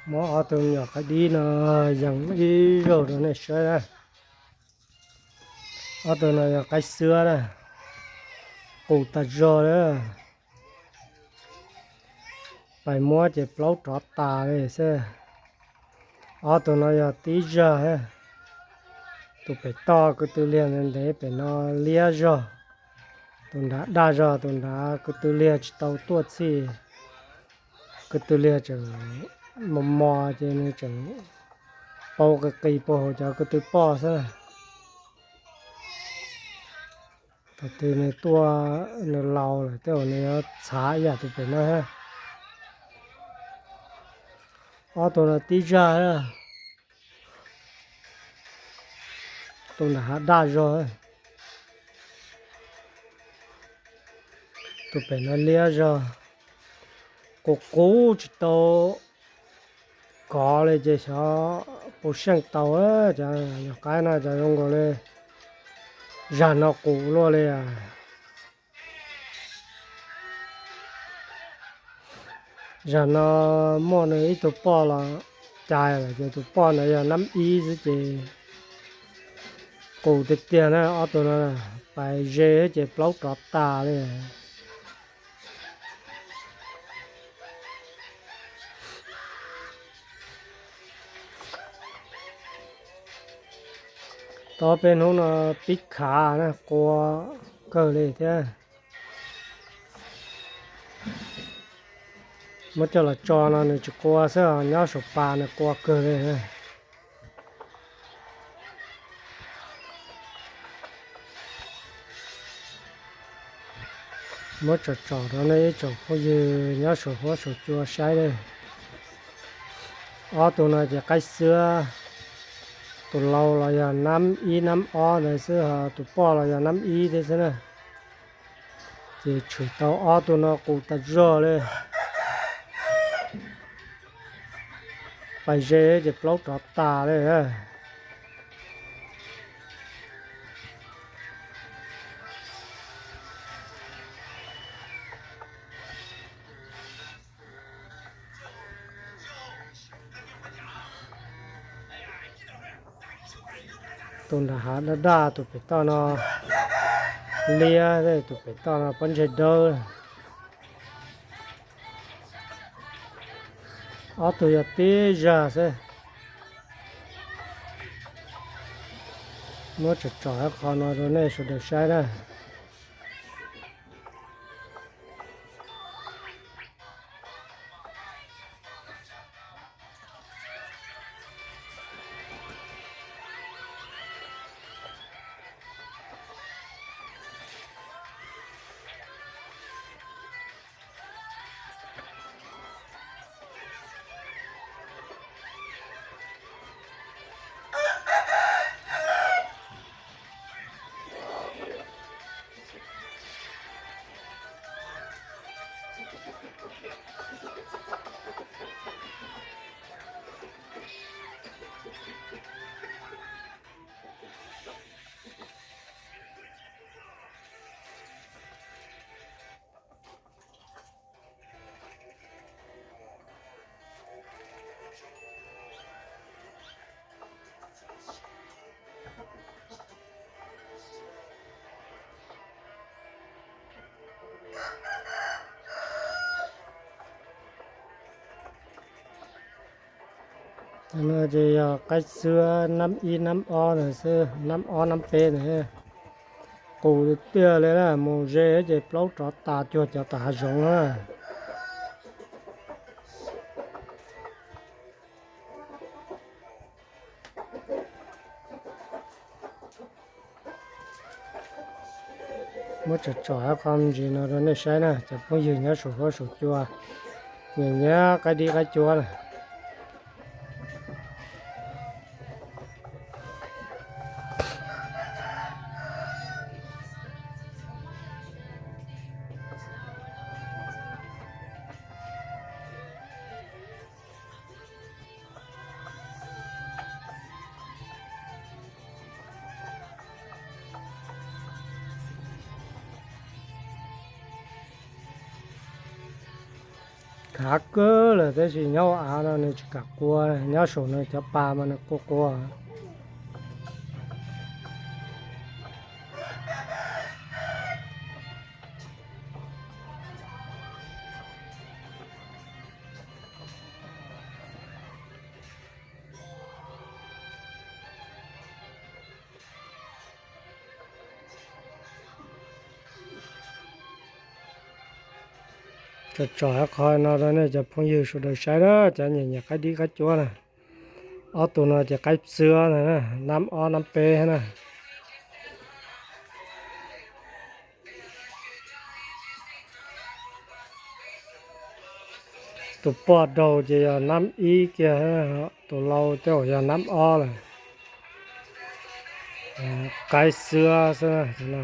Muab ob tug me nyuam qaib dib no yees ib zaug rau nej saib na. Ob tug no yog qaib xwab na, qus tas zog na. Pais muab ces plaub rov tas li xwb. Ob tug no yog tib zag, tus pem toj ko tw liag ntev ntev, pem no liab zog, tus nrad daj zog, tus nrad ko tw liag tsis tau tuaj txhij, ko tw liag tseem mos mos ces nws tseem pau qis qis puag hauv cov ko tw poj xwb. Thaum twg nws tuaj nws laus lawm tej zaum nws yuav txhav ib yam tus pem no thiab. Ob tug no tib zag, tus nram hav daj zog, tus pem no liab zog, qus qus tsis tau kov li ces xyov puas seej tau. Cov nyuam qaib no cov zoo nkaus li zag no qus luaj li. Zag no muaj nws ib tug poj los cais lawm ces tus poj ntawd yog nab ib xwb ces qus tiag tiag na. Ob tug no pais ze ces plaub rov tas li. Tau peb hnub no pib khav na, qua kawg li thiab. Muab coj los tso no nws tsis qua xwb, nyob saum pas nws qua kawg li. Muab tsom tsom rau nej ib tsoom phooj ywg nyob saum huab saum cua saib li. Ob tug no ces qaib xwab, tus laus los yog nab ib nab ob ntawd xwb, ho tus poj los yog nab ib thiab xwb na. Ces tshwm tau ob tug no qus tas zog li. Pais ze ces plaub rov tas li. Tus nram hav daj daj, tus pem toj no liab, tus pem toj no pob ntseg dawb. Ob tug yog tib zag xwb. Muab tsom tsom qhov no rau nej sawv daws saib na. No ces yog qaib xwab nab ib nab ob ntawd xwb, nab ob nab peb ntawd. Qus tiag li na, mus ze ces plaub rov tas cuag cov tom hav zoov na. Muab tsom tsom qhov me ntsis no rau nej saib na, cov phooj ywg nyob saum huab saum cua, nyiam nyiam qaib dib qaib cuab na. Khav kawg lawm tab sis nyob hauv av no nws tsis kam qua, nyob saum nws cov pas mas nws qua qua. Tso tso qhov no rau nej cov phooj ywg sawv daws saib na, cov nyiam nyiam qaib dib qaib cuab na. Ob tug no ces qaib xwb na, nab ob nab peb na. Tus poj daug ces yog nab ib kiag, tus lau tej zaum yog nab ob lawm. Qaib xwb xwb na.